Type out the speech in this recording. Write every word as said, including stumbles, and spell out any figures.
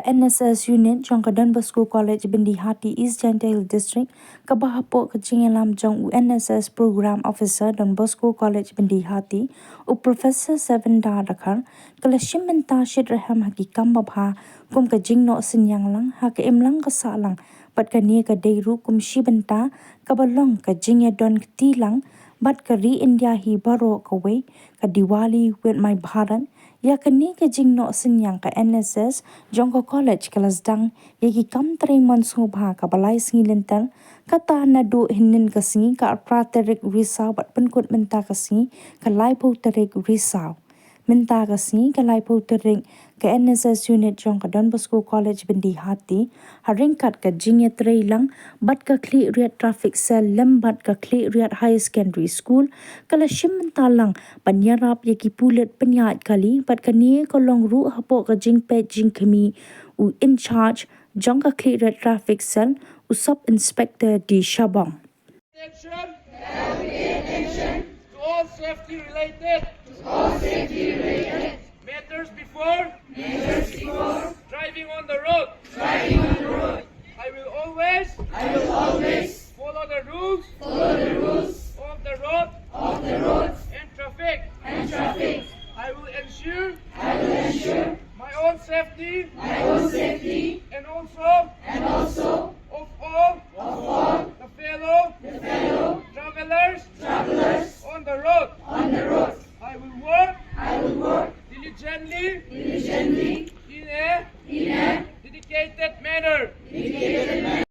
N S S Unit jong ka Don Bosco College Byndihati, East Jaintia Hills District, kaba hapoh ka jingïalam jong u N S S Program Officer, Don Bosco College Byndihati, u Professor Seven Darakhar, ka la shim bynta shitrhem ha ki kam babha kum ka jingnoh synñiang lang ha ka imlang ka sahlang, bad kane ka dei ruh kum shi bynta kaba long ka jingïadon kti lang bad ka ri India hi baroh kawei, ka Diwali with My Bharat. Ïa kane ka jingnoh synñiang ka N S S jong ka college ka la sdang ïa ki kam trei mon sngewbha kaba lai sngi lynter, kata naduh hynnin ka sngi ka arphew phra tarik Risaw bad pynkut mynta ka sngi ka laiphew tarik Risaw. Mynta ka sngi ka laiphew tarik, ka N S S Unit jong ka Don Bosco College Byndihati, ha ryngkat ka jingïatrei lang bad ka Khliehriat Traffic Cell lem bad ka Khliehriat Higher Secondary School, ka la shim bynta lang ban ïarap ïa ki pulit pynïaid kali, bad kane ka long ruh hapoh ka jingpeit jingkhmih u in charge jong ka Khliehriat Traffic Cell, u Sub Inspector D Shabong. Attention. Attention. To all safety related. To all safety related. Matters before. Matters before. Driving on the road. Driving on the road. I will always. I will always. Follow the rules. Follow the rules. Of the road. Of the road. And traffic. And traffic. I will ensure. I will ensure. My own safety. My own safety. And also. And also. Of all. Of all. The fellow. The fellow. Travelers. Travelers. On the road. On the road. I will work. I will work. Diligently. Diligently. In a. In a. Dedicated manner. Dedicated manner.